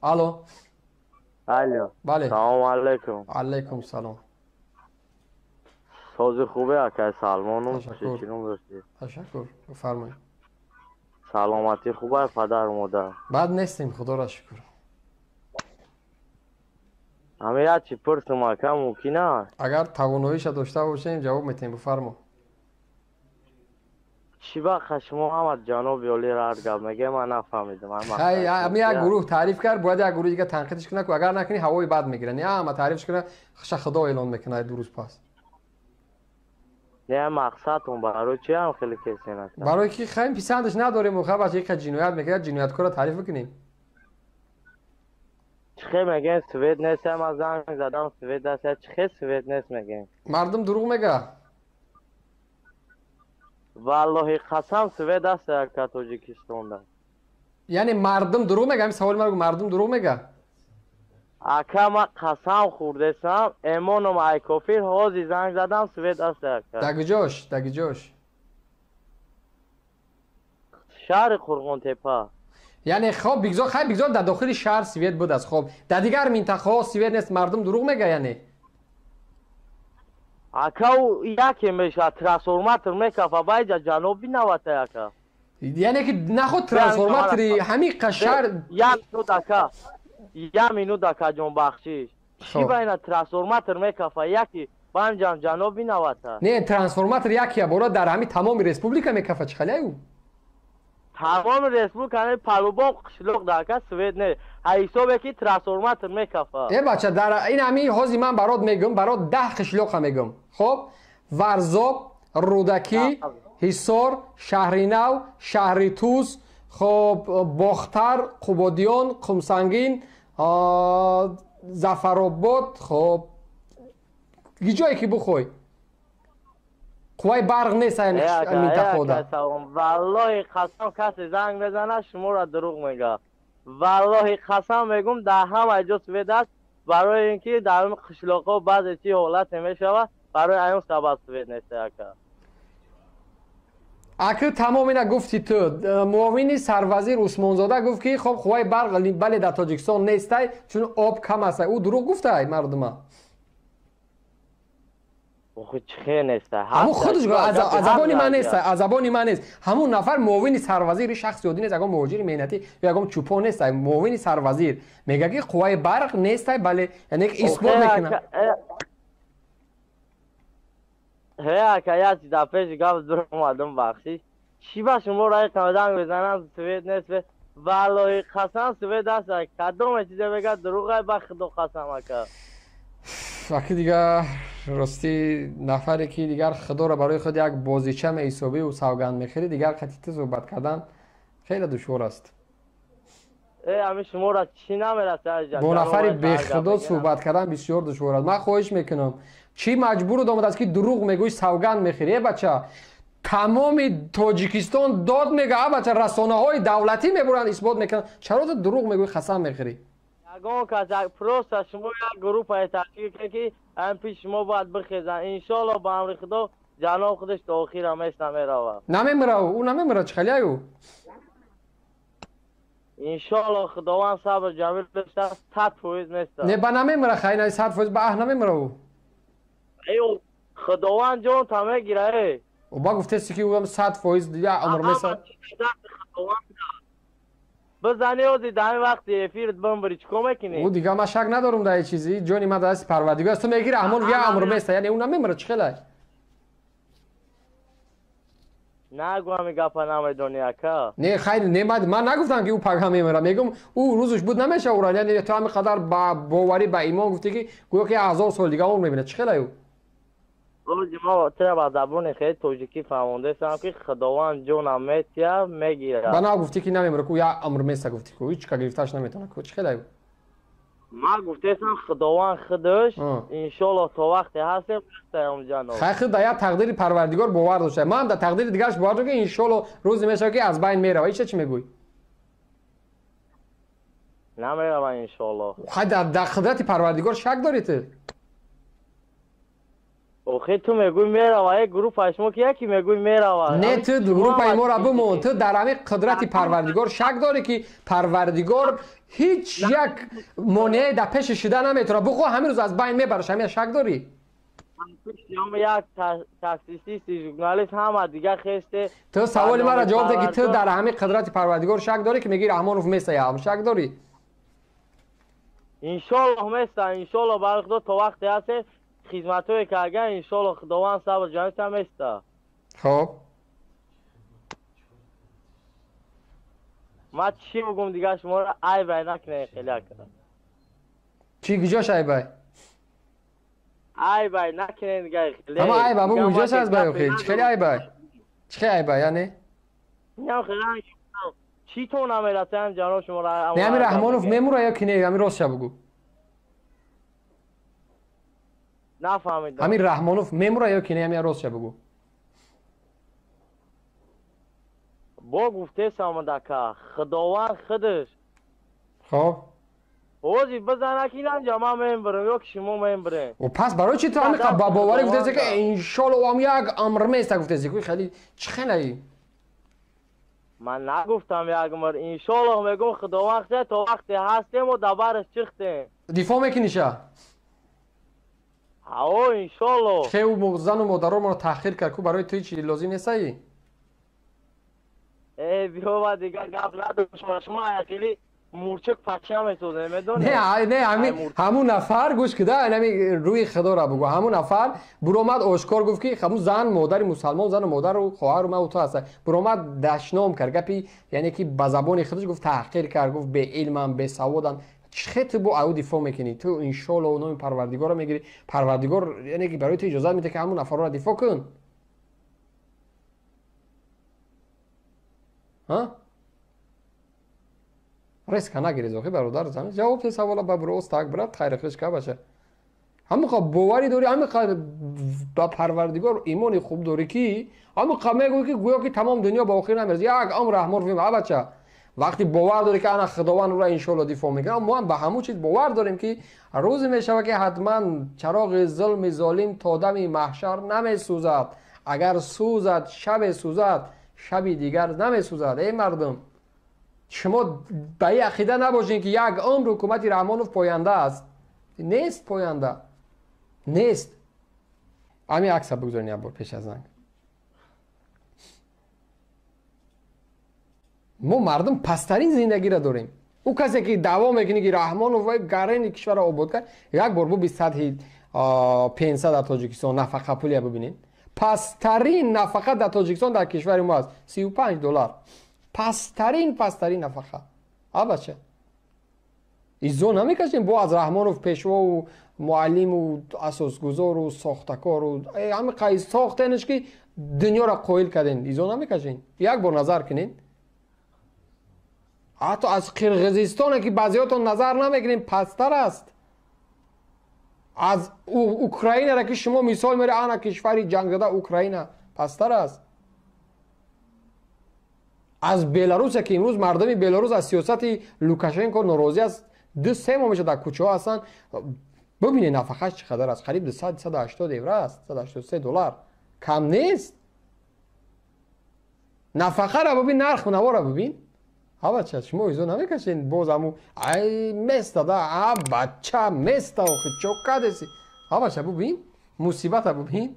Алло. Алло. Бале. Салом алейкум. Алейкум салом. Сози хубе акай Салмоном, Ташаккур. чӣ ном доштӣ? Ташаккур. Бифармоед. Саломатӣ хуб, падар модар? Бад нестем, худоро шукр. Ҳама як чӣ пурсум ака, мумкин аст? Агар тавоноиша дошта бошем, ҷавоб метем, бифармо. Чӣ вақт шумо ҳама ҷаноби олиро ҳар гап мегӯед, ман нафаҳмидам. Хай, ҳами як гурӯҳ таъриф кард, бояд як гурӯҳ дига танқидш кунад, агар накунӣ ҳавои бад мегирад. Не, ҳама таърифш кунад, хуша худо эълон мекунад 2 рӯз пас. Не, мақсадтон барои чӣ ҳам хеле кесен ака? Барои ки хайм писандаш надорем, ха бача ика ҷиноят мекунад, ҷинояткорро таъриф бикунем. Чихе мегӯем свет нест, ман занг задам, свет аст, чихе свет нест мегӯем? Мардум дурӯғ мега. Валлоҳи қасам свет аст ака Тоҷикистонда. Яъне мардум дурӯғ мега? Ҳамин саволи маро мардум дурӯғ мега? Ака, ман қасам хӯрдесам, эмоном ай кофир, ҳозир занг задам, свет аст ака. Дагиҷош, дагиҷош? Шаҳри Қурғонтепа. Яъне хоб бигзор, хай бигзор дар дохили шаҳр свет будаст, хоб дар дигар минтақаҳо свет нест, мардум дурӯғ мега яъне? Ака, ӯ яке мешавад, трансформатор мекафа, байҷа ҷаноби навата ака. Яъне ки наход трансформатори ҳамин шаҳр. Як минут ака, як минут ака ҷон, бахшиш. Чӣ ба ина трансформатор мекафа, яки банҷам ҷаноби навата? Не, трансформатор якия бора дар ҳамин тамоми республика мекафа, чӣ халияю? Тамоми республика не, палубон қишлоқ дар ака свет не, ҳисобе ки трансформатор мекафа. Э бача, дар ин ҳамин ҳозир ман барот мегӯм, барот 10 қишлоқа мегӯм. Хоб, Варзоб, Рӯдакӣ, Ҳисор, Шаҳринав, Шаҳри Тӯс, хоб, Бохтар, Қубодиён, Қумсангин, Зафаробод, хоб, ҷое ки бухой қувваи барқ нест минтақода. Валлоҳи қасам, касе занг мезанад, шуморо дурӯғ мегӯяд. Валлоҳи қасам мегӯм, дар ҳама ҷо свет аст, барои ин ки дар қишлоқҳо баъзе чи ҳолате мешавад, барои аюн сабаб свет нест ака. Аки тамом ина гуфти ту. Муовини сарвазир Усмонзода гуфт ки хоб қувваи барқ бале дар Тоҷикистон нестай, чун об кам аст. Ӯ дурӯғ гуфтай мардума? Ҳамун худаш аз забони ман нест, аз забони ман нест. Ҳамун нафар муовини сарвазири шахси оддӣ нест, ягон муҳоҷири меҳнатӣ ё ягон чӯпон нест, муовини сарвазир мега ки қувваи барқ нестай, бале, яъне исбот мекунад. Ҳе ака, як чиз дар пеши гап дуромадам, бахшиш. Чӣ ба шумо раи занг мезанам, свет нест? Валлоҳи қасам свет аст, кадоме чизе мегӯяд дурӯғай, ба худо қасам ака. Аки дигар ростӣ нафаре ки дигар худоро барои худ як бозича меҳисобӣ ӯ савганд мехӯрӣ, дигар қатъи ту суҳбат кардан хеле душвор аст. Ами шуморо чӣ намерасад? Бо нафари бехудо суҳбат кардан бисёр душвор аст. Ман хоҳиш мекунам, чӣ маҷбурут омадааст ки дурӯғ мегӯӣ, савганд мехӯрӣ? Э бача, тамоми Тоҷикистон дод мега, а бача, расонаҳои давлатӣ мебуранд, исбот мекунанд. Чаро ту дурӯғ мегӯӣ, қасам мехӯрӣ? Ягон кас, просто шумо як группае ташкил кунед ки ҳам пиш шумо бояд бихезанд. Иншоалло ба амри худо ҷаноб худаш то охира мест намеравад. Намемира, ӯ намемира, чӣ халияю? Иншоалло худованд сабр ҷамил дошта, 100% места. Не, ба намемира, хай, 100% ба аҳ намемира ӯ. Худованд ҷон та мегира э. Ба гуфтеси ки ӯ 100% я умр меса. Бизани ози дар ин вақти эфирт бимбири, чӣ кор мекунӣ? Ӯ дигар ман шак надорам дар ҳеҷ чизи, ҷони ман дар дасти Парвардигор аст. Ту мегӣ Раҳмон я умр места, яъне ӯ намемира, чӣ хелай? Нагӯ ҳамин гапа намедонӣ ака. Не, хайр, не, ман нагуфтам ки ӯ пага мемира, мегӯм ӯ рӯзаш буд намеша ӯра. Яъне ту ҳамин қадар ба боварӣ, ба имон гуфтӣ ки гӯё ки 1000 сол дигар умр мебинад, чӣ хелай ӯ? Рӯзи мо тира ба забони хеле тоҷикӣ фаҳмондастам ки худованд ҷонам метия, мегирад. Ба нав гуфтӣ ки намемира, ку я умр места гуфтӣ, ку ҳеҷ ка гирифтааш наметавонад, ку чӣ хелай? Ман гуфтаам худованд худаш иншоалло то вақте ҳастем ҷаноб. Хай, худ дар як тақдири Парвардигор бовар дошта, ман дар тақдири дигараш бовар дорам ки иншоалло рӯзе мешавад ки аз байн меравад. Ича чӣ мегӯӣ? Намеравад иншоалло. Хай, дар қудрати Парвардигор шак дорӣ ту? Охи ту мегӯй мерава, э группаи шумо ки яки мегӯй мерава. Не, ту группаи моро бимон. Ту дар ҳамин қудрати Парвардигор шак дорӣ, ки Парвардигор ҳеҷ як монеае дар пеши шида наметавонад. Бухо ҳамин рӯз аз байн мебараш, ҳамин шак дорӣ? Як таксисти, журналист, ҳама дига хесте. Ту саволи маро ҷавоб де, ки ту дар ҳамин қудрати Парвардигор шак дорӣ, ки мегӯи Раҳмонов месаям, шак дорӣ? Иншоллоҳ меса, иншоллоҳ, барои Худо то вақте ҳасте хизматҳое кардан, иншоллоҳ Худованд сабр ҷамита места. Хоб, ман чӣ бигӯм дига, шуморо айбай накунед хеле акра. Чӣ, куҷош айбай? Айбай накунед дига хеле. Ама айба бугӯ, куҷош аст бай охи? Чӣ хеле айбай? Чӣ хеле айбай, яъне? Чӣ то намерасам ҷаноб шуморо. Не, ҳамин Раҳмонов мемура ё ки не? Ҳамин ростша бугӯ. Нафаҳмидам. Ҳамин Раҳмонов мемура ё ки не? Ҳамин ростша бугӯ. Бо гуфтесам, дака Худованд худаш. Хоб, ҳозир бизана ки инҷа ман мембирам ё ки шумо мембирем. Пас барои чи ту ҳамин ба боварӣ гуфтеси, ки иншолло ам як амр места гуфтеси? Ку хеле чӣ хелаи? Ман нагуфтам як умр, иншоллоҳ мегӯм, Худованд худаш то вақте ҳастем мо дар бараш чихтем. Дифоъ мекуниша? Ҳаво, иншоллоҳ. Хе ӯ зану модаро моро таҳқир кард ку, барои ту чи лозим нестаи? Э, биёва, дигар гап надорам. Шумо, шумо хеле мурчак пача месозем, медонед? Не, не, ҳамин ҳамун нафар, гӯш кида, ҳамин рӯи Худоро бугӯ, ҳамун нафар буромад, ошкор гуфт, ки ҳамун зан модари мусалмон, зану модару хоҳару ман ту ҳаста. Буромад, дашном кард, гапи, яъне ки ба забони худаш гуфт, таҳқир кард, гуфт беилмам, бесаводам. Чӣ ту бо ау дифоъ мекунӣ? Ту иншолло номи Парвардигорро мегирӣ, Парвардигор яъне ки барои ту иҷозат медиҳад, ки ҳамун нафарро дифоъ кун? Ҳа, резко нагирез охи, бародар, ҷавоб те савола ба бирос так брат, хайри хиш ка баша. Ҳамиқа боварӣ дорӣ, ҳамиқа ба Парвардигор имони хуб дорӣ, ки ҳамиқа мегӯӣ, ки гӯё ки тамом дунё ба охир намерасад, як амр Раҳмон фим. А бача, вақте бовар дорӣ, ки ана Худованд ӯро иншолло дифоъ мекунад, мо ҳам ба ҳамун чиз бовар дорем, ки рӯзе мешавад, ки ҳатман чароғи зулми золим то дами маҳшар намесӯзад. Агар сӯзад, шабе сӯзад, шаби дигар намесӯзад. Эй мардум, шумо ба ин ақида набошед, ки як умр ҳукумати Раҳмонов поянда аст. Нест, поянда нест. Ҳамин акса бигузоред як бор пеш аз занг. Мо мардум пасттарин зиндагиро дорем. Ӯ касе ки даъво мекунӣ, ки Раҳмонов вай гарени кишварро обод кард, як бор буби сатҳи пенса дар Тоҷикистон, нафақа пулия бибинед. Пасттарин нафақа дар Тоҷикистон, дар кишвари мо аст 35 доллар. Пасттарин, пасттарин нафақа. А бача, изо намекашем бо аз Раҳмонов пешвову муаллиму асосгузору сохтакору ҳамин сохтенаш, ки дунёро қоил кардем, изо намекашем. Як бор назар кунед, ҳатто аз Қирғизистоне, ки баъзеҳотон назар намекунем, пасттар аст. Аз Украинара, ки шумо мисол мере, ана кишвари ҷангзада Украина, пасттар аст. Аз Беларусе, ки имрӯз мардуми Беларус аз сиёсати Лукашенко норозӣ аст, 2-3 моҳ мешавад дар кӯчаҳо ҳастанд, бибинед нафақаш чӣ қадар аст: қариб 180 евро аст, 183 доллар. Кам нест. Нафақара бибин, нарху навора бибин. А бача, шумо изо намекашед боз ҳаму ай места да. А бача, места охи, чо кадеси? А бача, бибин, мусибата бибин.